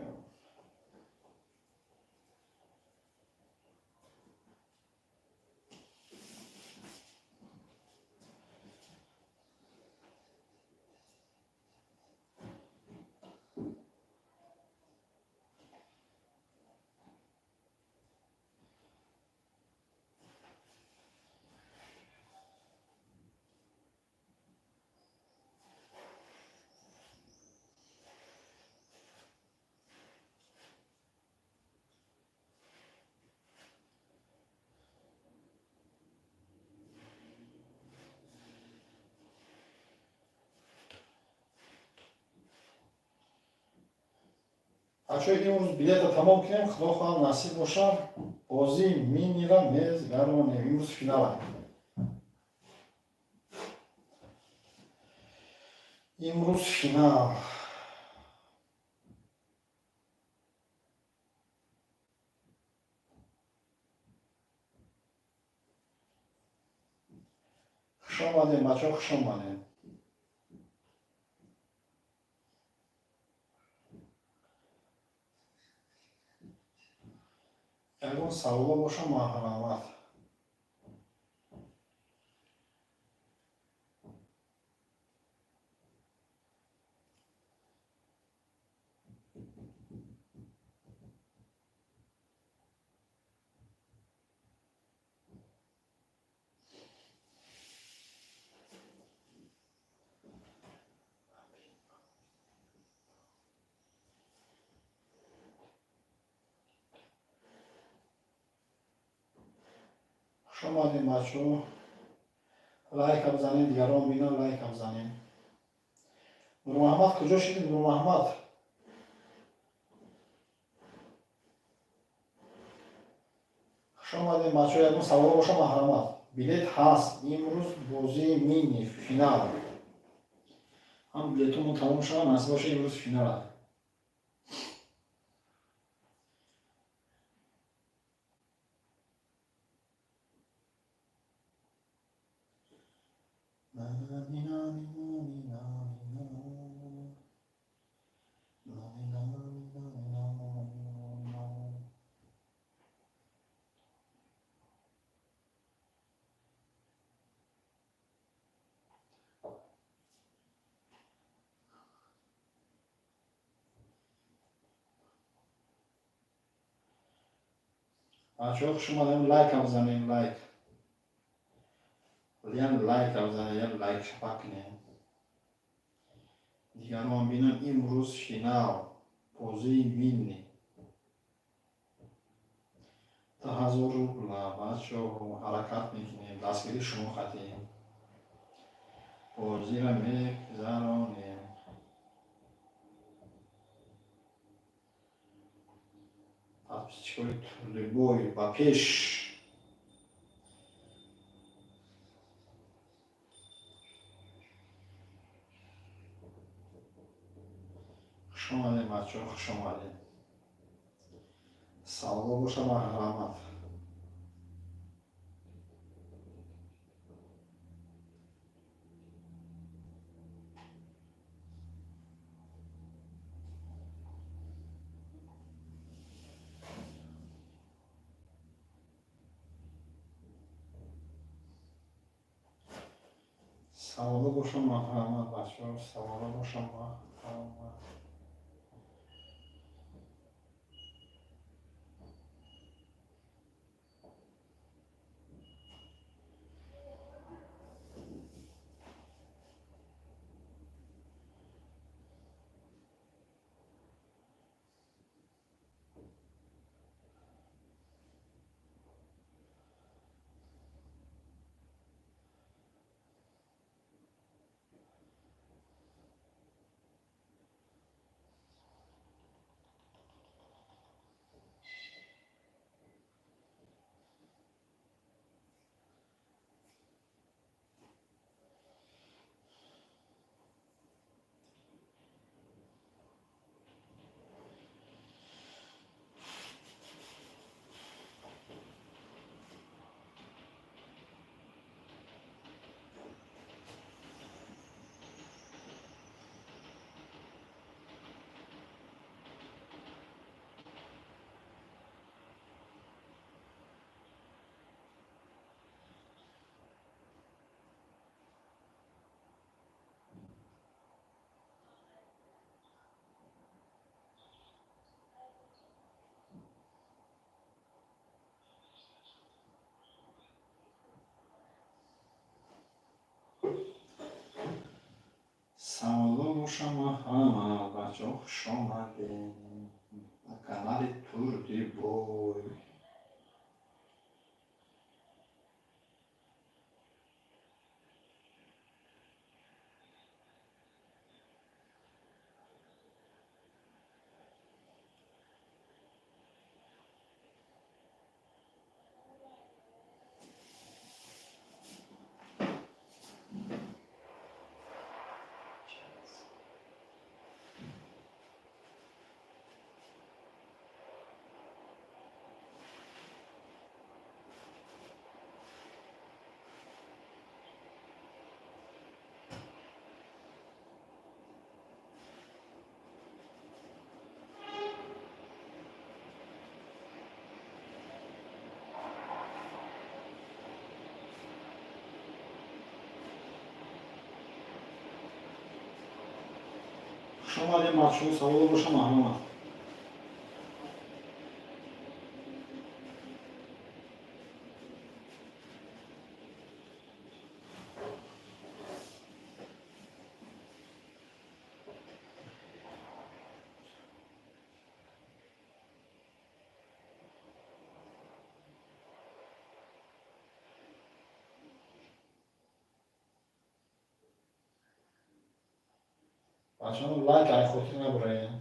Бачаҳо, имрӯз билета тамом кунем, худо хоҳад, насиб бошад, бозии минира мезгаронем. Имрӯз финала, имрӯз финал. Хушомадем, бачаҳо, хушомадем. Ягон саволо боша, марҳамат. Хуш омадем, бачаҳо. Лайка бизанем, дигарон бинам, лайка бизанем. Нурмуҳаммад, куҷо шидӣ, Нурмуҳаммад? Хуш омадем, бачаҳо. Ягон савол боша, марҳамат. Билет ҳаст, имрӯз бозии мини финал. Ҳам билетумон тамом шава, насиб боша, имрӯз финал. Бачаҳо, хуш омадем. Лайка бизанем, лайк. Ян лайка бизанем, ян лайк шапак кунем, дигарон бинам. Имрӯз финал, бозии мини, 1000 рубла. Бачаҳо, ҳаракат мекунем, дастгирии шумо хатем, бозиро мегзаронем. Подписчикои Турдибой, ба пеш! Хуш омадем, бачаҳо, хуш омадем. Саволо боша, марҳамат. Саволо боша, марҳамат, бачаҳо, саволо боша, марҳамат. Саволо боша, марҳамат. Бачаҳо, хуш омадем ба канали Турдибой. Хуш омадем, бачаҳо, саволо боша, маҳмад. Бачаҳо, лайк ай хотир набураем.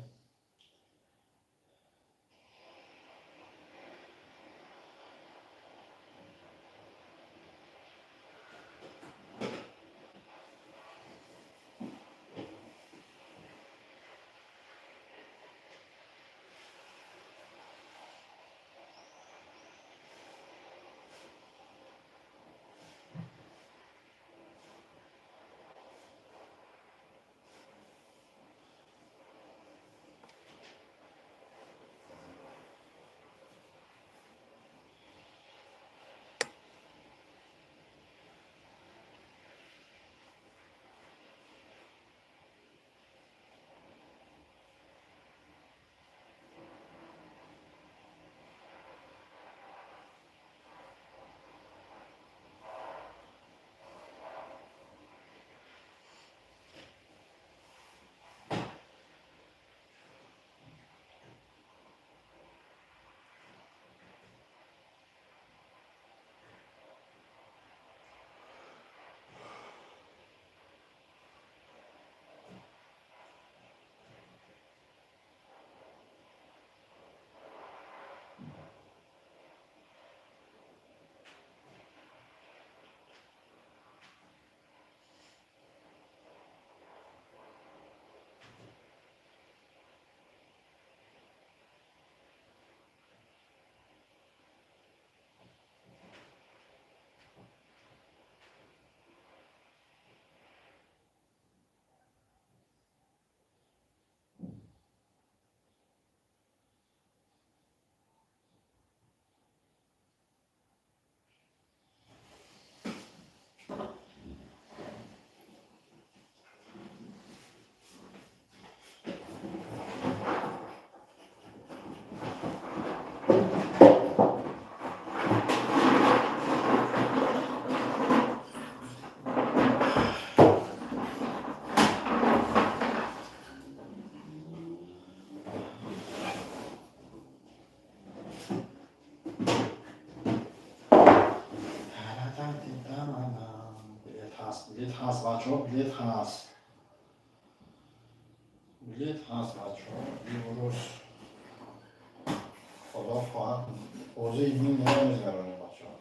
Билет ҳаст, бачаҳо, билет ҳаст, билет ҳаст, бачаҳо. Имрӯз, Худо хоҳад, бозии мин мегузаронем, бачаҳо.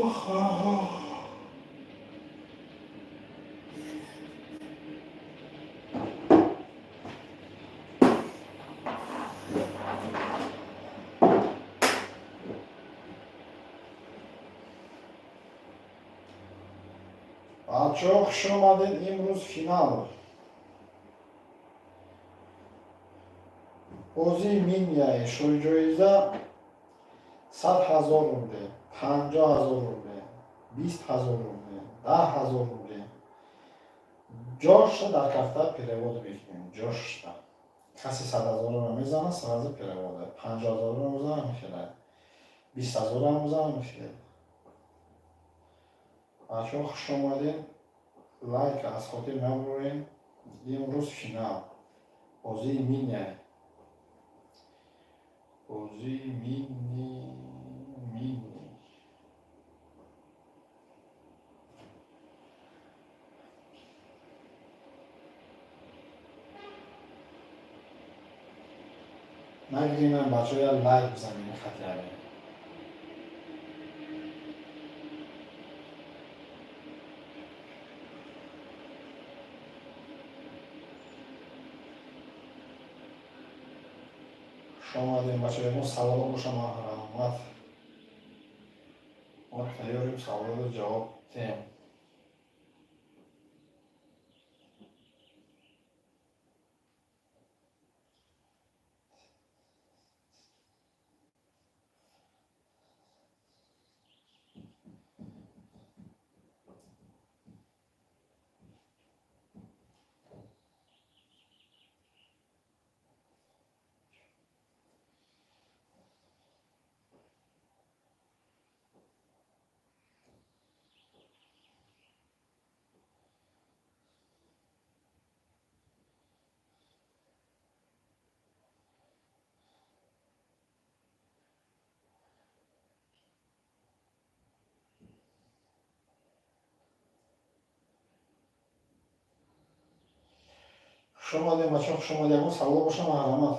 Ох, ох. Бачаҳо, хуш омадед, имрӯз финал. Бозии минияи шоҳиҷоиза 100 000 рубле, 50 000 рубле, 20 000 рубле, 10 000 рубле. Ҷошта дар карта перевод мекунем, ҷошта. Касе 100 000-ро мезана, сразу перевод. 50 000-ро мезана, мехелад. 20 000-ро мезана, мехелад. Бачаҳо, хуш омадед. Лайк аз хотир набурем. Имрӯз финал. Бозии миния. Бозии мини мини. Нагиринам, бачаҳо, я лайк бизанем хотя бы. Хуш омадем, бачаҳо. Ягон саволо боша, марҳамат, мо тайёрем саволоро ҷавоб диҳем. Хуш омадем, бачаҳо, хуш омадем. Ягон саволо боша, марҳамат.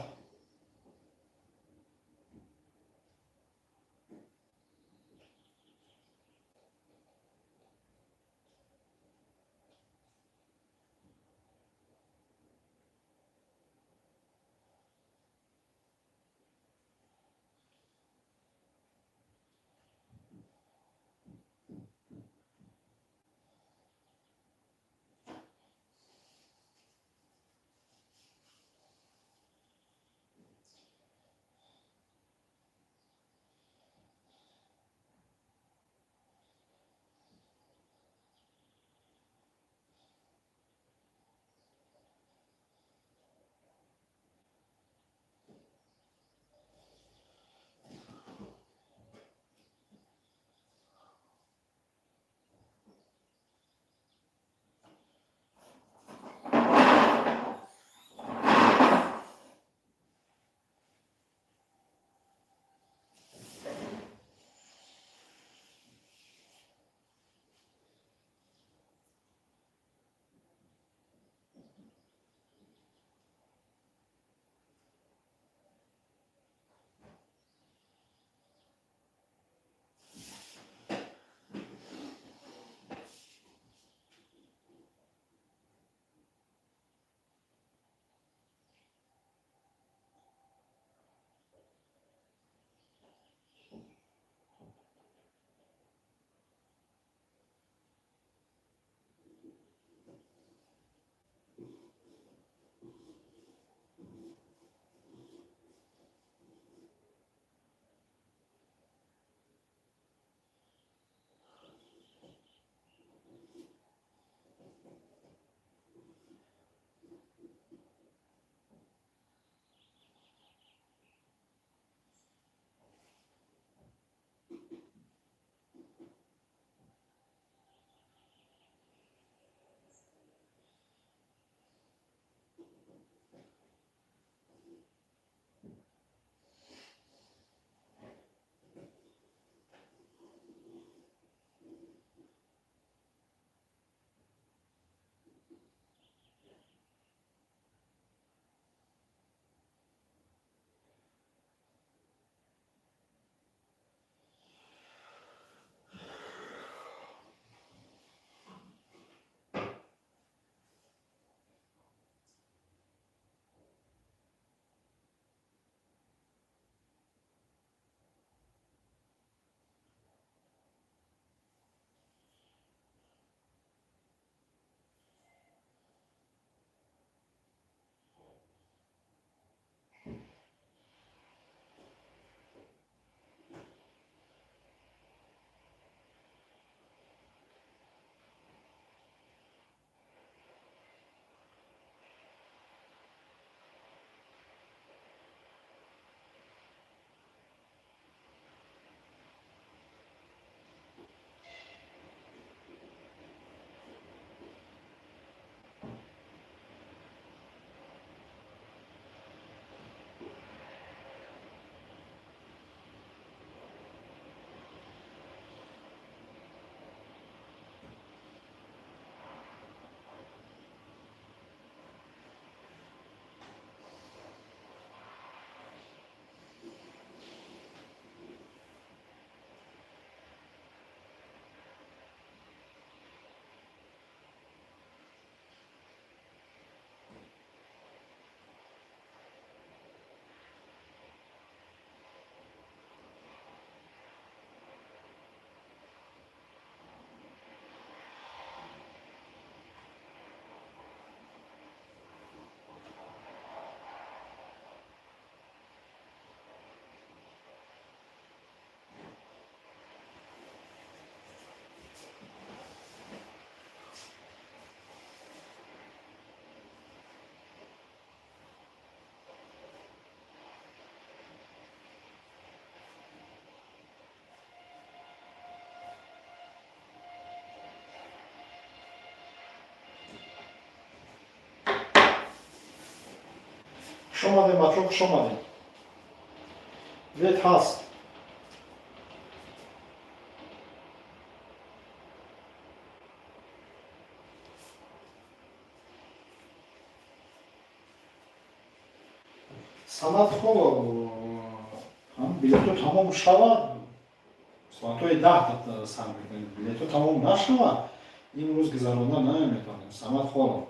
Хуш омадем, бачаҳо, хуш омадем. Билет ҳаст. Самад Холов, билетҳо тамом шавад, соатҳои 10 сар мекунем. Билетҳо тамом нашавад, имрӯз гузаронда наметавонем. Самад Холов.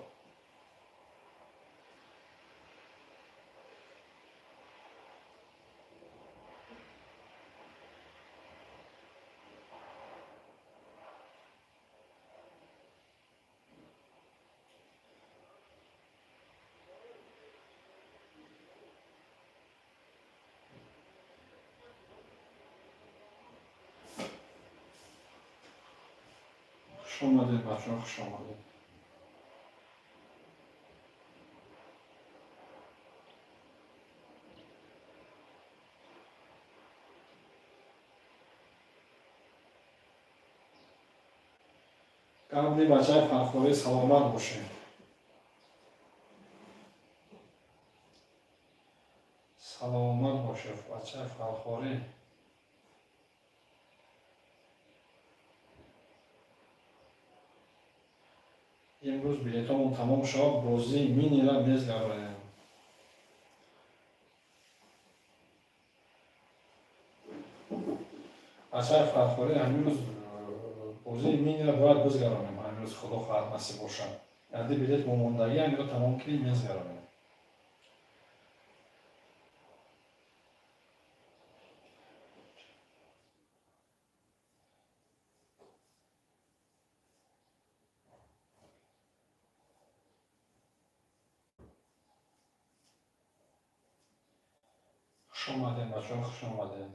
Хуш омадед, бачаҳо, хуш омадед. Гап не, бачаи Фархорӣ, саломат бошед. Саломат бошед, бачаи Фархорӣ. Имрӯз билетҳомон тамом шавад, бозии минира мезгаронем. Бачаи Фархорӣ, ҳамин рӯз бозии минира бояд бизгаронем. Ҳамин рӯз, Худо хоҳад, насиб бошад. Яъне билет момондагӣ ҳаминро тамом кунем, мезгаронем. Хуш омадем, бачаҳо, хуш омадем.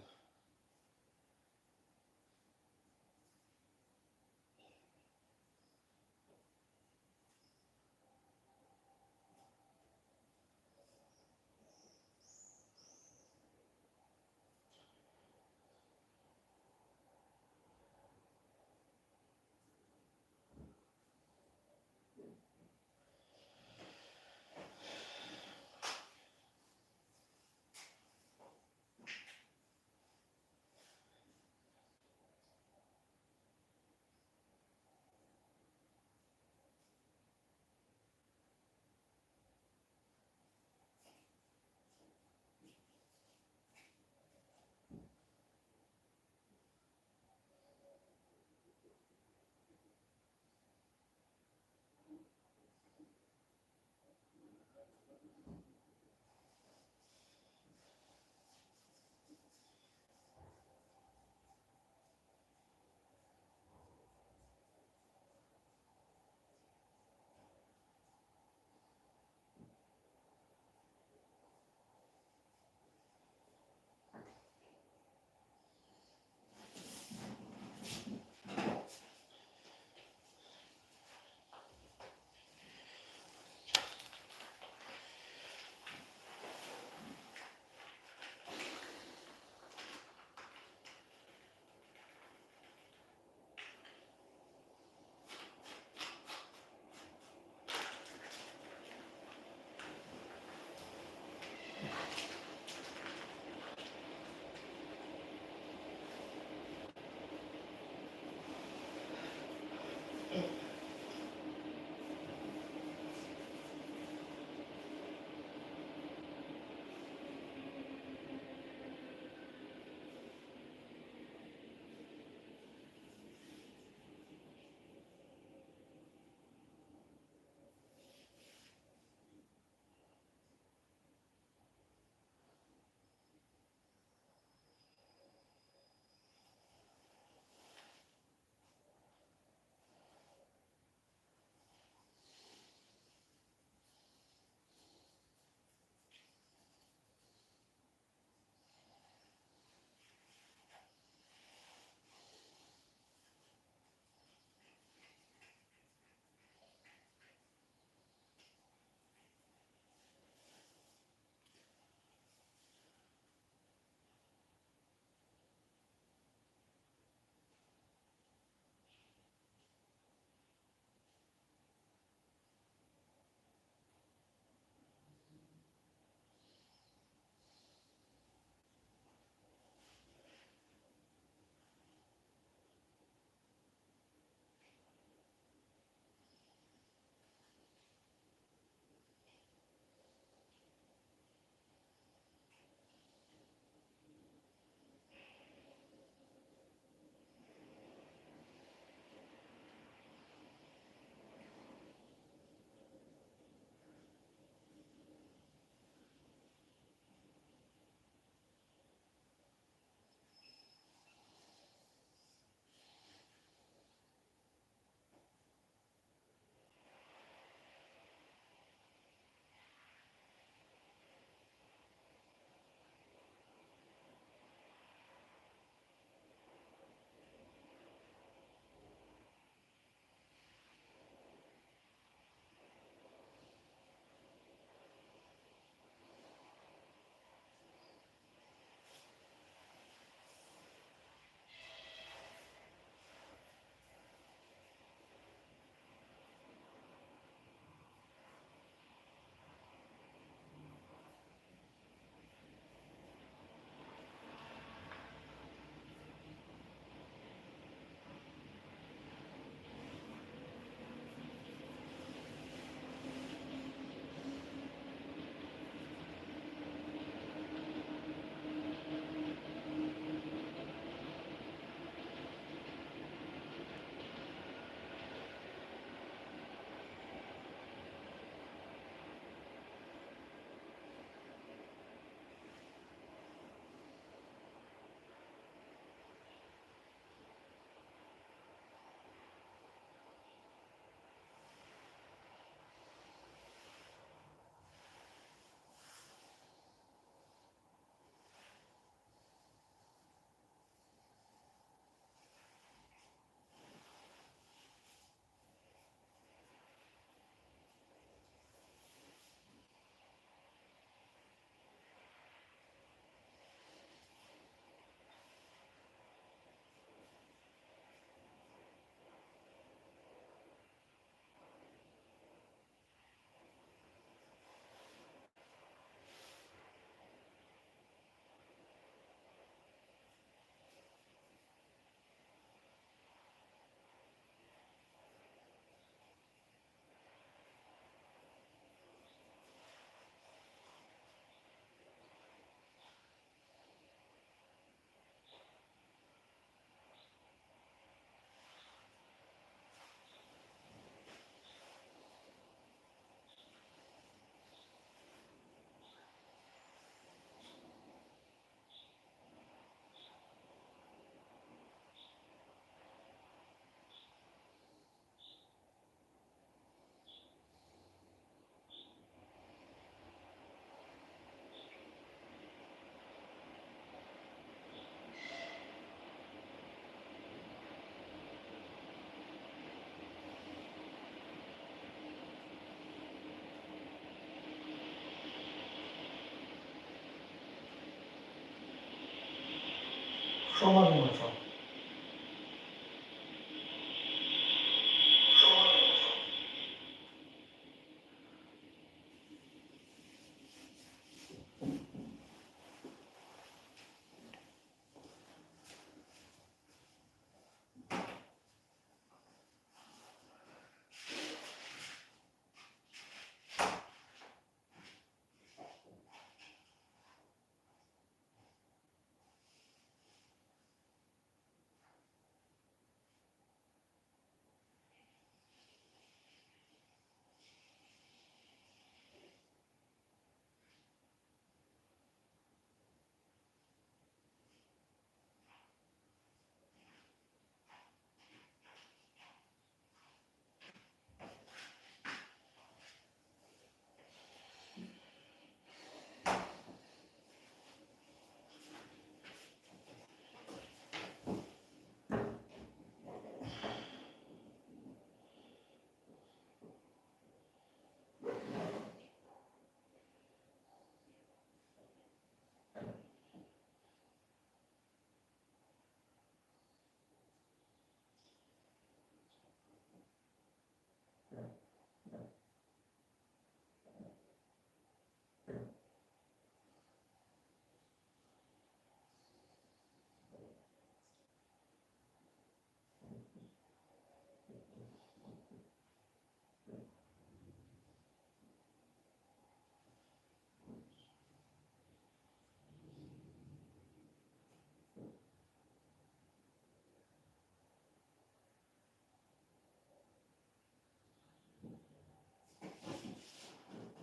Хуш омадем, бачаҳо.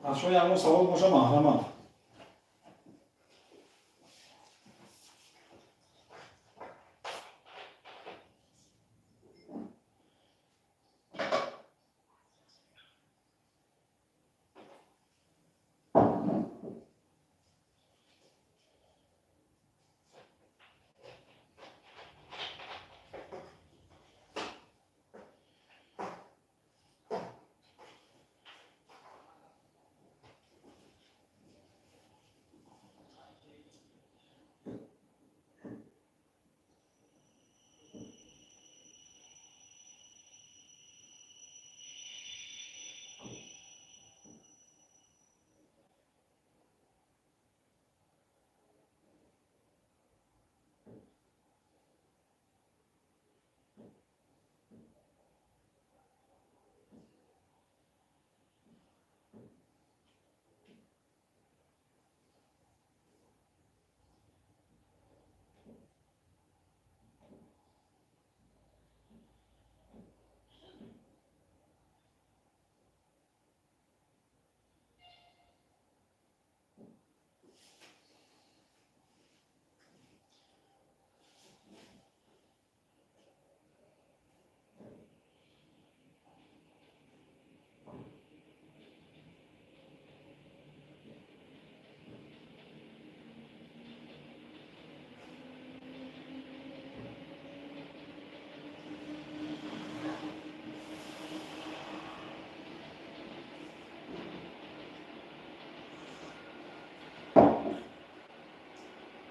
Аз шумо ягон савол боша, маҳрамат.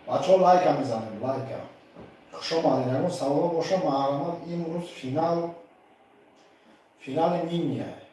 Бачаҳо, лайка мезанем, лайка. Хуш омадем. Ягон саволо боша, маҳрамат. Имрӯз финал, финали мини я.